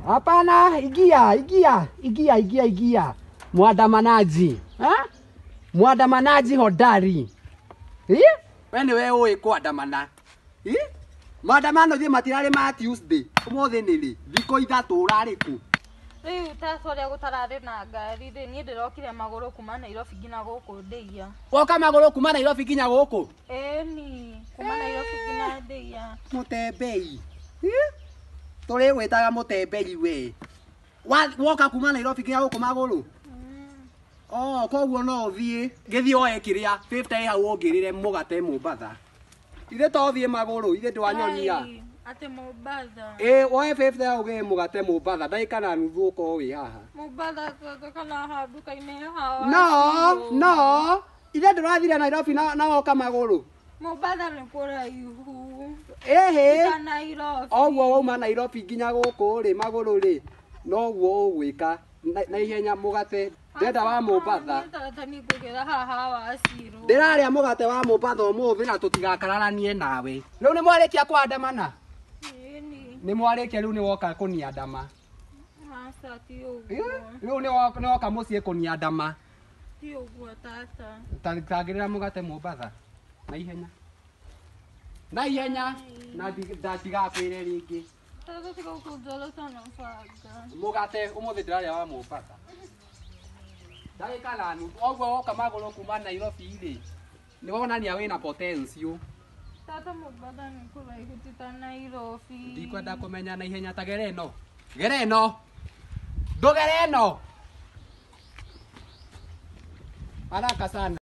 Hapana, ingia, ingia, ingia, ingia, ingia. Mwandamanaji. Ha? Mwandamanaji hodari. Eh? We nĩwe ũĩ kwandamana. Eh? Maandamano thiĩ matirarĩ ma Tuesday. Ũmũthĩ nĩ rĩ? Thikũ 3 ũrarĩ kũ? Rĩu tata ũrĩa gũtararĩ na ngari rĩ, niĩ ndĩrokire magũrũ kuma Nairobi nginya gũkũ Ndeiya. Woka magũrũ kuma Nairobi nginya gũkũ? Ĩni, kuma Nairobi nginya Ndeiya. Mũtembei. Tũrĩgwĩtaga mũtembei we. Woka kuma Nairobi nginya gũkũ magũrũ? Oh, koguo no ũthiĩ. Gĩthiĩ woe kĩrĩa 50 hau ũngĩrĩre mũgate Mombatha. Ithe to ũthiĩ magũrũ, ithe ndwanyonia. Atĩ Mombatha. Ĩ, woe 50 hau ũgĩre mũgate Mombatha, ndagĩka na nuthu ũkorwo wĩ haha. Mombatha tata kana haha nduka-inĩ hawa. No, no. Ithe ndũrathire Nairobi na woka magũrũ. Mombatha nĩ kũraihu. Ĩhĩ. Ta Nairobi. Oguo wauma Nairobi nginya gũkũ rĩ magũrũ rĩ, noguo ũgwĩka na ihenya mũgate. Ndenda wa Mombatha. Tata nĩ ngũgĩra haha wa Ciro. Ndĩrarĩa mũgate wa Mombatha ũmũthĩ na tũtigakararanie nawe. Rĩu nĩ mwarĩkia kwandamana? Ĩni. Nĩ mwarĩkia rĩu nĩ woka kũniandama. Aca ti ũguo. Rĩu nĩ woka mũciĩ kũniandama. Ti ũguo tata. Tangĩrĩra mũgate Mombatha na ihenya. Na ihenya na ndigakwĩre rĩngĩ. Tata tiga kũnjorota na banga. Mũgate ũmũthĩ ndĩrarĩa wa Mombatha. Ndagĩka na nuthu. Oguo woka magũrũ kuma Nairobi rĩ, nĩ wonania wĩna potential. Tata Mombatha nĩ kũraihu ti ta Nairobi. Ndikwenda kũmenya na ihenya ta gere ĩno. Gere ĩno. Ndũgere ĩno. Haraka sana.